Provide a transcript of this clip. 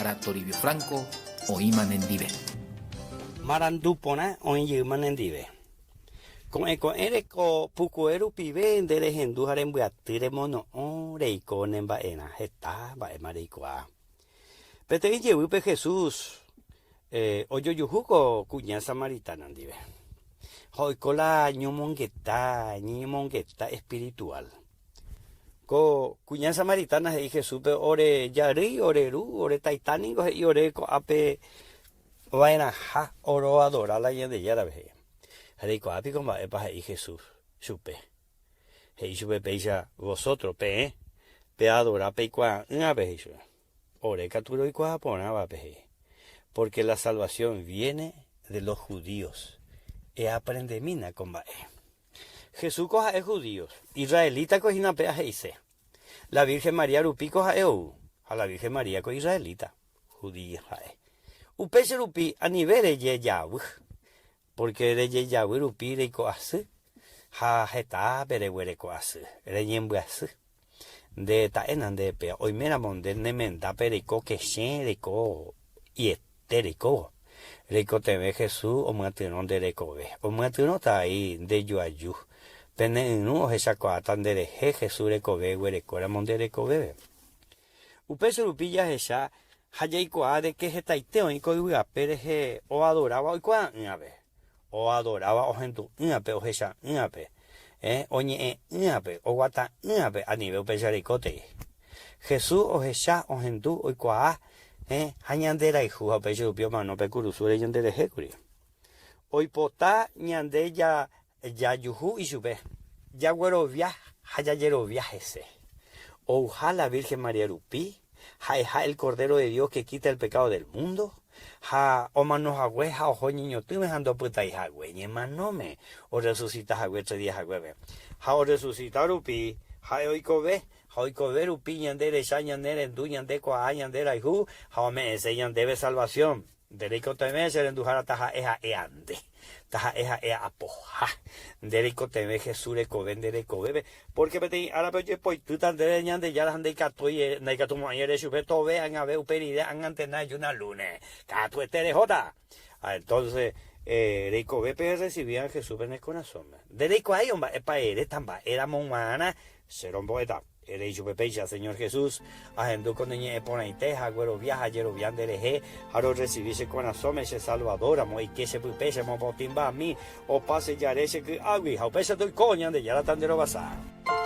Maranduhára Toribio Franco oĩma nendive. Marandu porã oĩ jeýma nendive. Ko'ẽ ko'ẽre ko pukue rupive nde rehendu ha rembyaty remono'õ reiko ne mba'erã heta mba'éma reikuaa. Peteĩ jevýpe Jesús ojojuhu ko kuña samaritana ndive ha oiko la ñomongeta, ñeñomongeta espiritual. Ko kuña samaritana he'i Jesúspe, Ore jarýi, ore ru, ore taita ningo he'i ore ko'ápe va'erãha oroadora la Ñandejárape, he'i. Ha reikuaa piko mba'épa he'i Jesús chupe? He'i chupe péicha, Vosotros, peẽ, peadora peikuaa'ỹvape, he'i chupe. Ore katu roikuaa porãvape, he'i. Pórke la salvasión viéne de los judíos. Eaprendemína ko mba'e. Jesús ko ha'e judíos, israelita ko hína péa he'ise. La Virgen María rupi ko ha'e ou, ha la Virgen María ko israelita, judía ha'e. Upéicha rupi anive rejejavy, pórke rejejavy rupi reiko asy ha hetápe reguereko asy, reñembyasy. Nde ta'éna nde péa, oiméramo nde ne mendápe reiko kechẽ, reiko iete reikóvo. Reikotevẽ Jesús omyatyrõ nde rekove. Omyatyrõta ai nde joaju. Pene yrũ ohechakuaáta nde rehe Jesús rekove eguerekóramo nde rekoveve. Upéicha rupi jahecha ha jaikuaa de ke hetaite oĩ ko yvy ape rehe oadoráva oikuaa'ỹape, oadoráva ohendu'ỹape, ohecha'ỹape, oñe'ẽ'ỹape, oguata'ỹape, anive upéicha reikótei. Jesús ohecha, ohendu, oikuaa, ha ñanderayhu ha upéicha rupi omano pe kurusúre ñanderehékuri. Oipota ñande jajuhu ichupe, jaguerovia ha jajerovia hese. Ouha la Virgen María rupi, ha'eha el Cordero de Dios que quita el pecado del mundo, ha omano hague ha oho ñeñotỹme ha ndopytái hague ñemanóme, orresucita hague tre día haguépe. Ha orresucita rupi, ha'e oikove, ha oikove rupi ñande recha, ñane rendu, ñande kuaa, ñande rayhu, ha ome'ẽse ñandéve salvación. Nde reikotevẽ che renduhára taha'e ha'éa nde, taha'e ha'éa apoha. Nde reikotevẽ Jesús rekove nde rekovépe, pórke peteĩ árape ojepoitýta ndéve Ñandejára ha ndaikatúi, ndaikatumo'ãi ere chupe tove ag̃ave upe rire ag̃antena ejúna lúne. Katuete rehóta! Ha entónse, reikovépe erresivíva Jesúspe ne korasõme. Nde reikuaái omba'épa eréta mba'éramo g̃uarã che rombo'éta. Ere ichupe péicha, Señor Jesús, ahendu ko ne ñe'ẽ porãite ha aguerovia ha ajerovia nde rehe, ha rorresivi che korasõme che Salvador ramo, eike che pype, che mopotĩmba ami, opa che jare che ky'águi, ha upéicha toiko, Ñandejára ta nde rovasa.